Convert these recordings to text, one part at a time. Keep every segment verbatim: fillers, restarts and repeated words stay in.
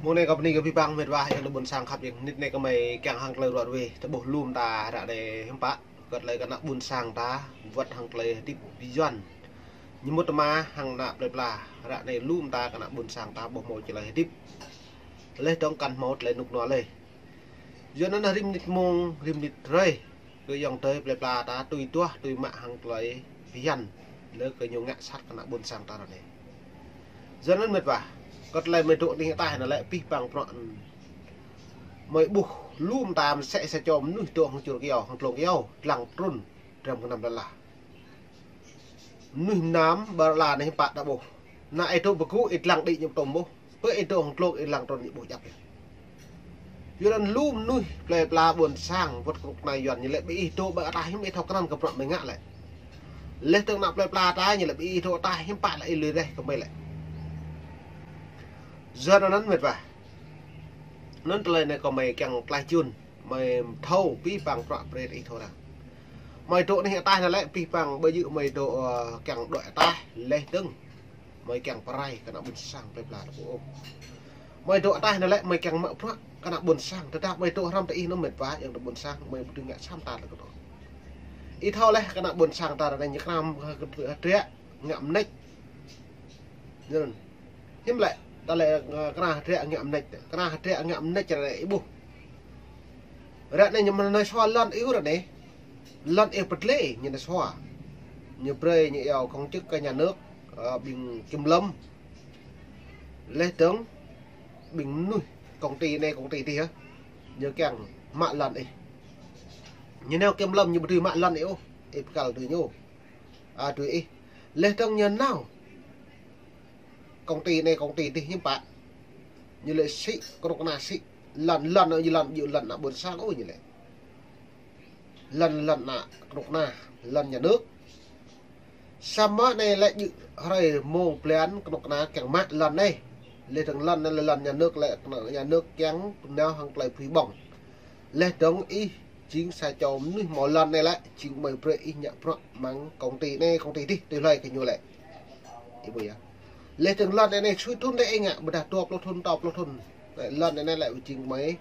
Mông anei kâo bơni kơ bi băng mĭt wa, ayŏng adei ƀuôn sang khăp, ayŏng adei, anei kâo mơ̆ng kiăng hŏng klei ruă ruê, tơƀuh lŭm ta ară anei hiưm pă, kơ klei kơ ană ƀuôn sang ta, wăt hŏng klei hdĭp yuăn. Ñu mŭt tơma hŏng ană plei pla, ară anei lŭm ta kơ ană ƀuôn sang ta ƀuh mâo klei hdĭp. Leh dơ̆ng kăn mâo klei nuk nua leh. Yua anăn rĭm mnĭt mông, rĭm mnĭt rei, kơ ayŏng adei plei pla ta tui duah, tui mă hŏng klei bhiăn, leh kơ ñu ngă sat kơ ană ƀuôn sang ta ară anei. Yua anăn mĭt wa, kơ klei mei dôk anih ataih anăn lĕ bi băng bruă. Mei ƀuh lŭm ta msĕ sa čô mnuih dôk hŏng čuôr kyâo, hŏng tlông kyâo, dlăng trŭn, drăm knăm lăn ala. Mnuih mnam ƀar ala anei hiưm pă ta ƀuh. Anăn ih dôk ƀơgŭ ih dlăng đĭ ñu tŭm ƀuh. Pơ ih dôk hŏng tlông ih dlăng trŭn ñu ƀuh djăp yơh. Yua anăn lu mnuih plei pla ƀuôn sang wăt knŭk kna yuăn ñu lĕ bi ih dôk ƀơi ataih hiưm ih thâo krăn kơ bruă mei ngă lĕ. Leh dơ̆ng ană plei pla ta ñu lĕ bi ih dôk ataih hiưm pă lĕ ih lui reh kơ mei lĕ. Yua anăn mĭt wa. Anăn klei anei kâo mei kiăng tlaih čŭn, mei thâo bi băng bruă brei ih thâo răng. Mei dôk anih ataih anăn lĕ bi băng ƀu djŏ mei dôk, ơ, kiăng dôk ataih leh dơ̆ng. Mei kiăng prai kơ ană ƀuôn sang plei pla ta ƀuh ôh. Mei dôk ataih anăn lĕ mei kiăng mă bruă kơ ană ƀuôn sang, tơdah mei dôk hrăm tơ ih anăn mĭt wa, ayŏng adei ƀuôn sang, mei ƀu dưi ngă săm ta leh kơ to. Ih thâo leh kơ ană ƀuôn sang ta ară anei ñu kram, ơ, hdră ngă mnêč. Anăn. Hiưm lĕ, ta lĕ, ơ, kra hdră ngă mnêč, kra hdră ngă mnêč ară anei ih ƀuh. Ară anei ñu mnơ̆ng sua lăn ih ară anei. Lăn ih pơdlê ñu nao sua. Ñu brei ñu iâu công chức kơ nhà nước, ơ, ƀing kiểm lâm. Leh dơ̆ng ƀing mnuih công ty anei công ty dih yơh. Ñu kiăng mă lăn ih. Ñu nao kiểm lâm ñu ƀu dưi mă lăn ih ôh. Ih pơkăl dưi ñu. A, dưi ih. Leh dơ̆ng ñu nao công ty anei công ty dih hiưm pă. Ñu lĕ sĭ, knŭk kna sĭ. Lăn, lăn, ñu lăn, djŏ lăn ană ƀuôn sang ôh ñu lĕ. Lăn, lăn ană knŭk kna, lăn nhà nước. Samơ̆ anei lĕ djŏ hruê mông blan knŭk kna kiăng mă lăn anei. Leh dơ̆ng lăn anei lĕ lăn nhà nước lĕ, nhà nước kiăng nao hŏng klei pui ƀơ̆ng. Leh dơ̆ng ih jing sa čô mnuih mâo lăn anei lĕ, jing mei brei ih ngă bruă mơ̆ng công ty anei công ty dih tui hlue kơ ñu lĕ. Ih ƀuh yơh. Leh dơ̆ng lăn anei sui thŭn dih ih ngă, ƀiădah dua pluh thŭn, tlâo pluh thŭn. Lăn anei lĕ jing mei,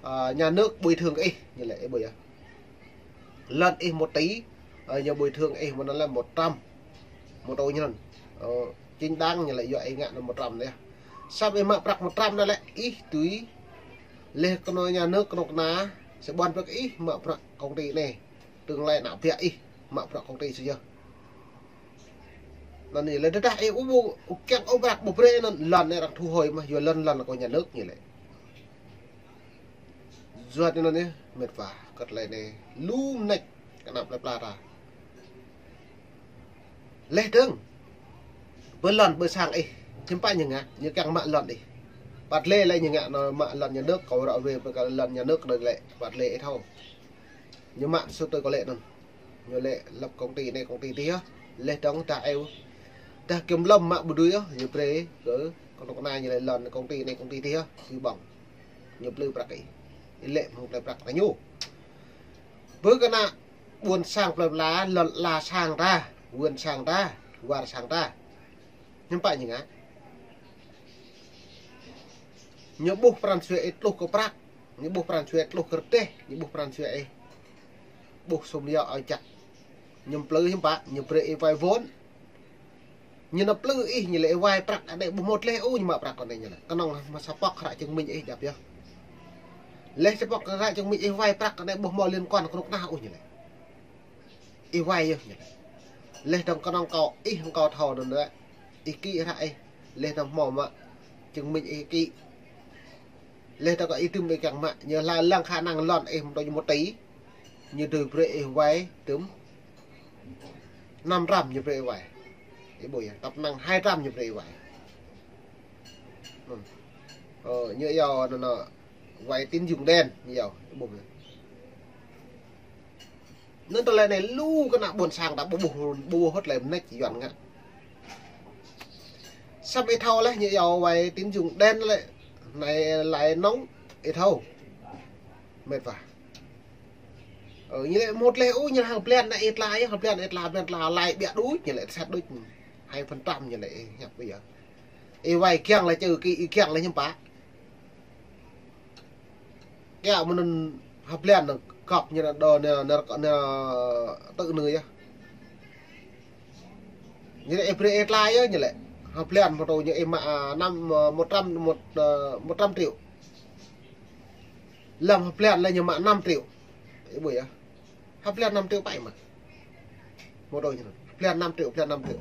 ơ, nhà nước bồi thường kơ ih, ñu lĕ, ih ƀuh yơh. Lăn ih một tỷ, ơ, ñu bồi thường ih mơ̆ng anăn lĕ một trăm. Một triệu ñu anăn. Ơ, chính đáng ñu lĕ yua ih ngă anăn một trăm anei. Săm ih mă prăk một trăm anăn lĕ ih dưi. Leh kơ nhà nước knŭk kna, sĭ ƀuăn prăk ih mă prăk công ty anei. Tương lai ană ƀiă ih mă prăk công ty sĭt yơh. Anăn anei lĕ tơdah ih ƀu, ƀu kiăng ôh prăk ƀu brei anăn lăn anei arăng thu hồi mơh, yua lăn lăn kơ nhà nước ñu lĕ. Yua anăn anei, mĭt wa, kơ klei anei, lu mnêč kơ ană plei pla ta. Leh dơ̆ng, ƀơi lăn ƀơi sang ih, hiưm pă ñu ngă, ñu kiăng mă lăn ih. Păt lĕ lĕ ñu ngă anăn mă lăn nhà nước, kâo ră ruê pơ kơ lăn nhà nước anăn lĕ, păt lĕ ih thâo. Ñu mă sui tui kâo lĕ anăn. Ñu lĕ lăp công ty anei công ty dih yơh. Leh dơ̆ng dah ih, dah kiểm lâm mă ƀu dưi yơh, ñu brei kơ knŭk kna ñu lĕ lăn công ty anei công ty dih yơh, pui ƀơ̆ng. Ñu plư prăk ih. Ih lĕ mơ̆ng plei prăk ta ñu. Ƀơ kơ ană ƀuôn sang plei pla, lăn ala sang ta, vườn sang ta, war sang ta. Hiưm pă ñu ngă. Ñu ƀuh pran jua ih tluh kơ prăk, ñu ƀuh pran jua ih tluh kơ rơdêh, ñu ƀuh pran jua ih ƀuh sum yua ao jăk. Ñu mplư hiưm pă, ñu brei ih vay vốn. Ñu nao plư ih, ñu lĕ ih vay prăk anei ƀu mâo dleh ôh ñu mă prăk anei ñu lĕ. Knŏng mă sa pŏk hră chứng minh ih djăp yơh. Leh sa pŏk hră chứng minh ih vay prăk anei ƀu mâo liên quan knŭk kna ôh ñu lĕ. Ih vay yơh ñu lĕ. Leh dơ̆ng knŏng kâo, ih hŏng kâo thâo anăn lĕ. Ih kĭ hră ih. Leh dơ̆ng mâo mă chứng minh ih kĭ. Leh dơ̆ng kâo ih tŭm ih kiăng mă. Ñu lăng khả năng lăn ih mtô ñu một tỷ. Ñu dưi brei ih vay tŭm năm trăm ñu brei ih vay. Ih ƀuh yơh, tăp năng hai trăm ñu brei ih vay. Ơ, ñu iâu anăn, anăn vay tín dụng đen, ñu iâu, ih ƀuh yơh. Anăn tơlơi anei lu kơ ană ƀuôn sang ta ƀuh, ƀuh, ƀuh hŏt lĕ mnêč yuăn ngă. Săm ih thâo leh ñu iâu vay tín dụng đen lĕ, anei lãi nóng ih thâo. Mĭt wa. Ơ, ñu lĕ một lĕ, ơ, ñu hŏng blan anei ih tla, ih hŏng blan ih tla, blan tla lãi ƀiă đuč, ñu lĕ sat đuč. Hai phần trăm ñu lĕ ih ñăp ƀiă. Ih vay kiăng lĕ čơ kĭ, ih kiăng lĕ hiưm pă. Kiă mơ̆ng anăn hăp blan anăn kăp ñu anăn đơ ñu, ñu, ñu tŭ ñu yơh. Ñu lĕ ih brei ih tla yơh ñu lĕ. Hăp blan mơ̆ng tŭ ñu ih mă, à, năm, à, một trăm, một, à, một trăm triệu. Lăm hăp blan lĕ ñu mă năm triệu. Ih ƀuh yơh. Hăp blan năm triệu pă ih mă. Mơ̆ng tŭ ñu anăn. Hăp blan năm triệu, blan năm triệu.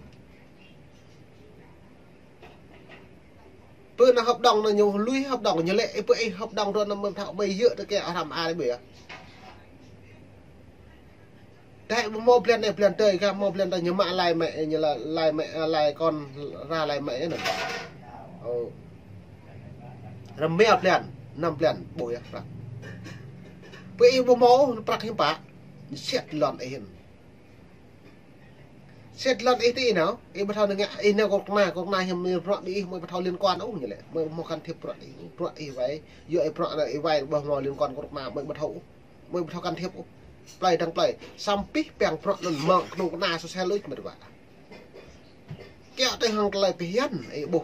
Pơ anăn hợp đồng anăn ñu lui hợp đồng ñu lĕ, ih pơ ih hợp đồng tơ anăn mơ̆ng thâo mơi yơh tơ kiă hrăm a ƀuh yơh. Tơdah ƀu mâo blan anei blan tơi, ka mâo blan tơi ñu mă lai mă, ñu la-, lai mă, lai kon ra lai mă anăn. Ơ. Rơmia blan, năm blan, ƀuh yơh, prăk. Pơ ih ƀu mâo, prăk hiưm pă, siat lăn ih hin. Siat lăn ih ti ih nao, ih ƀu thâo ngă, ih nao kơ kna, kơ kna hiưm mơi bruă ƀing ih, mơi ƀu thâo liên quan ôh ñu lĕ, mơi ƀu mâo can thiệp bruă ih, bruă ih wai, yua ih bruă anăn ih wai, ƀu mâo liên quan kơ kna, mơi ƀu thâo ôh, mơi ƀu thâo can thiệp ôh. Plei dăng plei, samơ̆ pih păng bruă anăn mơ̆ng knŭng kna sosial ôh, mĕt wa. Kiă tơ hŏng klei bhiăn, ih ƀuh.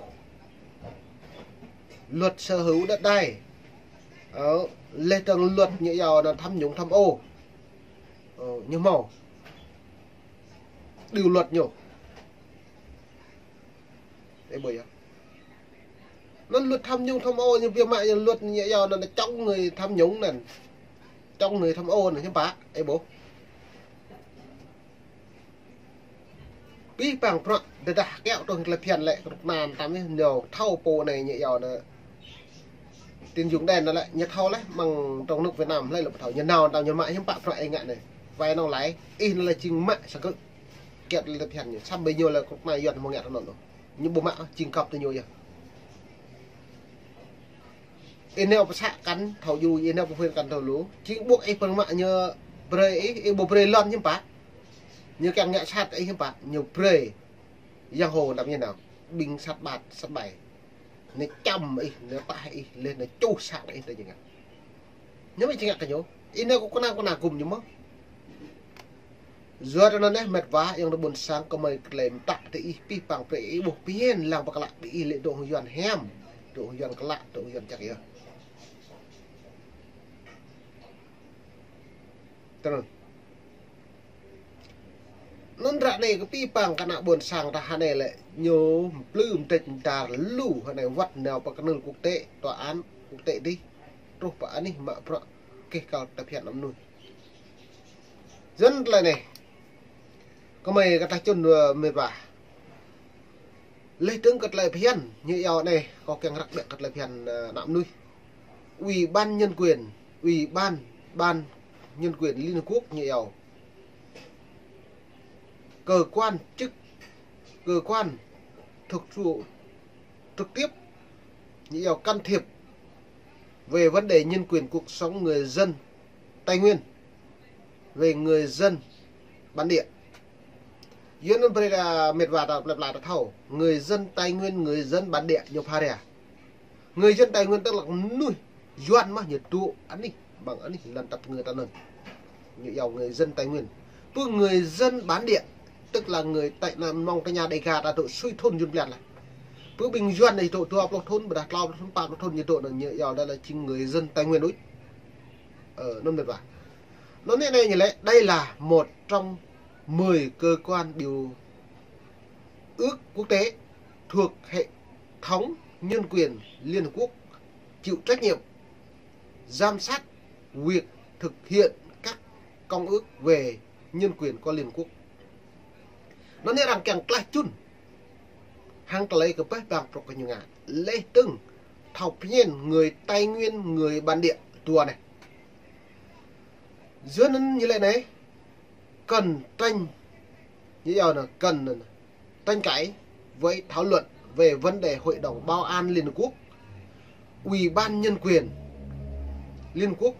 Luật sở hữu đất đai. Ơ, leh dơ̆ng luật ñu yua anăn tham nhũng tham ô. Ơ, ñu mâo. Điều luật ñu. Ih ƀuh yơh. Anăn luật tham nhũng tham ô ñu bi mă ñu luật ñu yua anăn chống người tham nhũng anăn. Chống người tham ô anăn hiưm pă, ih ƀuh. Pih păng bruă tơdah kiă tơ hŏng klei bhiăn lĕ, knŭk kna tam ih nao thâo pô anei ñu yua anăn. Tín dụng đen anăn lĕ, ñu thâo leh, mơ̆ng trong nước Việt Nam leh lŏ thâo, ñu nao tam ñu mă hiưm pă bruă ih ngă anei. Wai nao lai, ih anăn lĕ jing mă sa kơ. Kiă lĕ bhiăn ñu, samơ̆ ƀing ñu lĕ knŭk kna Yuăn mơ̆ng ngă tơ anăn. Ñu ƀu mă, jing kăp tơ ñu yơh. Ih nao pơ să kăn thâo djru, ih nao pơ huyện kăn thâo lu. Jing ƀuh ih pơ̆ng mă ñu brei ih, ih ƀu brei lăn hiưm pă. Ñu kiăng ngă sat ih hiưm pă, ñu brei. Yang hô năm ñu nao. Ƀing sat ƀat, sat ƀai. Ñu čăm ih, ñu tah ih, leh ñu čuh sang ih tơ ñu ngă. Ñu mă jing ngă kơ ñu. Ih nao kơ kna kna gŭm ñu mơh. Yua anăn neh mĕt wa yang tơ ƀuôn sang kơ mơi klei mtă tơ ih pih păng brei ih ƀuh pơhiên lăng pơklă ƀing ih lĕ dôk hŏng Yuăn hiam, dôk hŏng Yuăn klă, dôk hŏng Yuăn jăk yơh. Tơl. Anăn ară anei kơ pih păng kơ ană ƀuôn sang ta hŏng anei lĕ ñu mplư mdêč mdar lu hŏng anei wăt nao pơ knưl quốc tế, tòa án quốc tế dih. Truh pơ anih mă bruă keh kal tơ bhiăn ană mnuih. Yua anăn klei anei. Kơ mơi kơ ta čŭn, ơ, mĕt wa. Leh dơ̆ng kơ klei bhiăn, ñu yua anei, kâo kiăng răk ƀiă kơ klei bhiăn, ơ, ană mnuih. Ủy ban nhân quyền, Ủy ban, ban nhân quyền Liên Hợp Quốc ñu yua. Cơ quan chức, cơ quan thực thụ trực tiếp, ñu yua can thiệp về vấn đề nhân quyền cuộc sống người dân Tây Nguyên, về người dân bản địa. Yua anăn brei ta mĕt wa ta plei pla ta thâo. Người dân Tây Nguyên, người dân bản địa ñu pha ria. Người dân Tây Nguyên tức là mnuih Yuăn mơh ñu dôk anih, ƀăng anih lăn tăp ngơ ta anăn. Ñu yua người dân Tây Nguyên. Pơ người dân bản địa, tức là người Tây Nam mơ̆ng tơ ñu Đêga ta dôk sui thŭn jŭn blan leh. Pơ ƀing Yuăn anei dôk dua pluh thŭn, ƀiădah tlâo pluh thŭn, pă pluh thŭn ñu dôk anăn ñu yua anăn lĕ jing người dân Tây Nguyên ôh. Ơ, anăn mĕt wa. Anăn anei ñu lĕ, đây là một trong mười cơ quan điều ước quốc tế thuộc hệ thống nhân quyền Liên Hợp Quốc chịu trách nhiệm giám sát việc thực hiện các công ước về nhân quyền của Liên Hợp Quốc. Anăn arăng kiăng klah čŭn hŏng klei kơ pih păng bruă kơ ñu ngă. Leh dơ̆ng thâo pơhiên người Tây Nguyên, người bản địa dua anei. Yua anăn ñu lĕ anei, cần tranh, ñu yua anăn, cần tranh cãi với thảo luận về vấn đề Hội đồng Bảo an Liên Hợp Quốc, Ủy ban Nhân quyền Liên Hợp Quốc,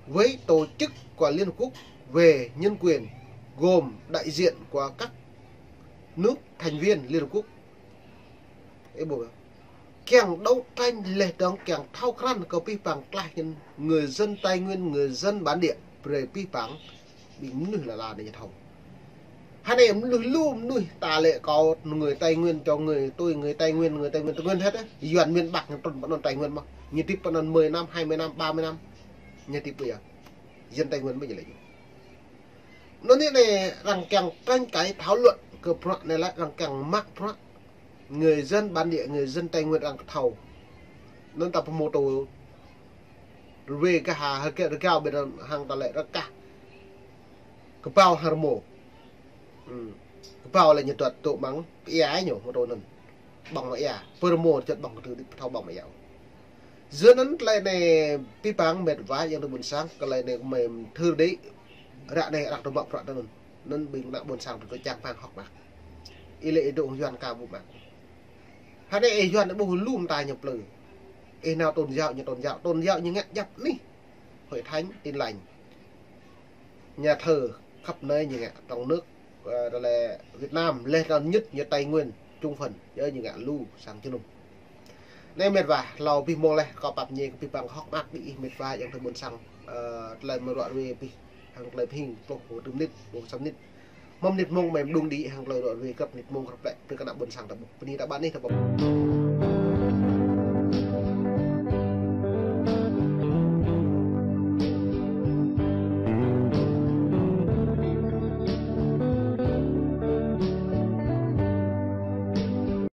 với tổ chức của Liên Hợp Quốc về nhân quyền, gồm đại diện của các nước thành viên Liên Hợp Quốc. Ih ƀuh. Kiăng đấu tranh leh dơ̆ng kiăng thâo krăn kơ pih păng klah ñu người dân Tây Nguyên, người dân bản địa, brei pih păng ƀing mnuih lăn ala anei ñu thâo. Hŏng anei mnuih lu mnuih ta lĕ kâo người Tây Nguyên cho người tôi người Tây Nguyên, người Tây Nguyên, Tây Nguyên hết á. Yuăn miền Bắc ñu trŭn pơ anăn Tây Nguyên mơh. Ñu hdĭp anăn mười năm, hai mươi năm, ba mươi năm. Ñu hdĭp ƀiă. Dân Tây Nguyên ƀu djŏ lĕ ñu. Anăn anei arăng kiăng tranh cãi thảo luận kơ bruă anei lĕ arăng kiăng mă bruă. Người dân bản địa, người dân Tây Nguyên arăng kthâo. Anăn ta pô mô tô rwê kơ ha, ha kơ rơgao ƀiădah hăng ta lĕ rơkah. Kbao hăng rmô. Kbao lĕ ñu duăt tŭ mơ̆ng, êa ñu mô tô anăn. Ƀơ̆ng mơ̆ng êa, pơ rmô čăt ƀơ̆ng kơ tơ dĭ pthâo ƀơ̆ng mơ̆ng êa. Yua anăn klei anei bi pang mĭt wa yang tơ ƀuôn sang, klei anei mei thưr dĭ, ră anei arăng tơ mă bruă tơ anăn. Anăn ƀing ană ƀuôn sang tơ čang pang hŏk mă. Ih lĕ ih dôk Yuăn ka ƀu mă. Hă anei ih Yuăn ƀuh lu mta ñu plư. Ih nao tôn giáo ñu tôn giáo, tôn giáo ñu ngă djăp anih. Hội thánh Tin Lành. Nhà thờ khắp nơi ñu ngă trong nước, ơ, đó là Việt Nam, leh anăn nhất ñu Tây Nguyên, trung phần, yơh ñu ngă lu sang jơnum. Anei mĭt wa, hlâo bi mông leh, kâo pap mñai kơ bi pang hŏk mă bi ih mĭt wa, yang tơ ƀuôn sang, ơ, klei mơ̆ng ruă rwê bi, hăng klei bi hing, pluh, dŭm mnĭt, pluh sa mnĭt. Mâo mnĭt mông mei mđung dĭ hăng klei ruă rwê grăp mnĭt mông grăp lĕ, brei kơ ană ƀuôn sang ta ƀuh. Bơni ta ƀuh anih ta ƀuh.